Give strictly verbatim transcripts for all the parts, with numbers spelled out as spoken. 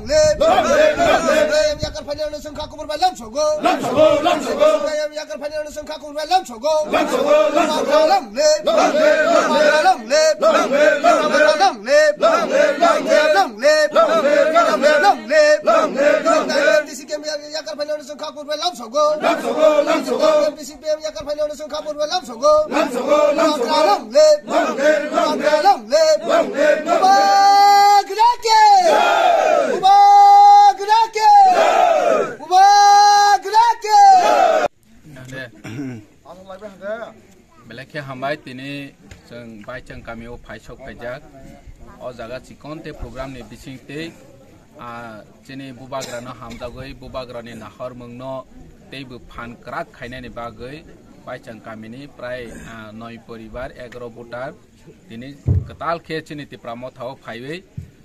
Live! Long live! Long live! Yakar phainai rokno chwng kha kubur bai lamsogo. Lamsogo! Lamsogo! Yakar phainai rokno chwng kha kubur bai lamsogo. Lamsogo! Lamsogo! Long live! Long live! Long live! Long live! Long live! Long live! Long live! Long live! Long live! Long live! Long live! Long live! Long live! Long live! Long live! Yakar phainai rokno chwng kha kubur bai lamsogo. Lamsogo! Lamsogo! Yakar phainai rokno chwng kha kubur bai lamsogo. Lamsogo! Lamsogo! Long live! Long live! Long live! Long live! Long live! Bubagra ki! Jai! Bubagra ki! Jai! Bubagra ki! Jai! Belai khe hambai, tini chwng Baichwng kamio phaisok phaijak. O jaga chikon tei program ni bising tei, ah, chini bubagrano hamjagwi bubagrani nahormungno teibo phan kwrak khainani bagwi Baichwng kamini prai, ah, noi poribar, egaro voter tini kwtal khe chini Tipra Motha o phaiwi,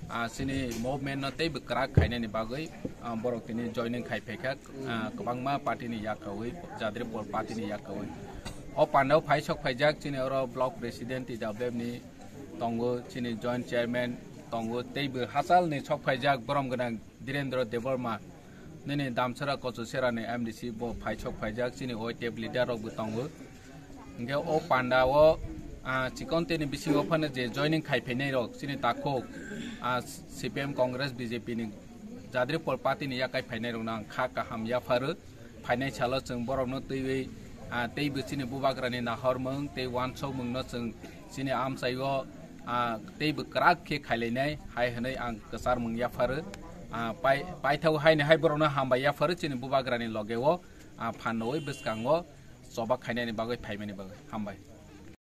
ah, chini movement no teibo kwrak khainani bagwi, ah, borok tini joining khai phaikha, ah, kwbangma party ni yakhawi, Jadripur party ni yakhawi. O pandao phaisok phaijak chini oro block president T W F ni tongo, chini joint chairman tongo, teibo hachal ni sok phaijak borom gwnang Dhirendra Debbarma, nini Damsara Kochusera ni M D C bo phaisok phaijak, chini Y T F leader rok bo tongo. Hingke o panda o, ah, chikon tei ni bisingo phano je joining khai phainai rok, chini takhuk, ah, C P M, Congress, B J P ni Jadripur party ni yakai phainai rok no ang kha kaham yapharo. Phainai salo chwng borok no twiwi, ah, teibo chini bubagra ni nahormung tei wansokmung no chwng chini amchai o, ah, teibo kwrak khe khailainai hai hwnwi ang kwcharmung yapharo. Ah, pai-, paithak haino hai borok no hambai yapharo chini bubagra ni loge o, ah, phan nwi bwskango choba khainani bagwi phaimani bagwi. Hambai.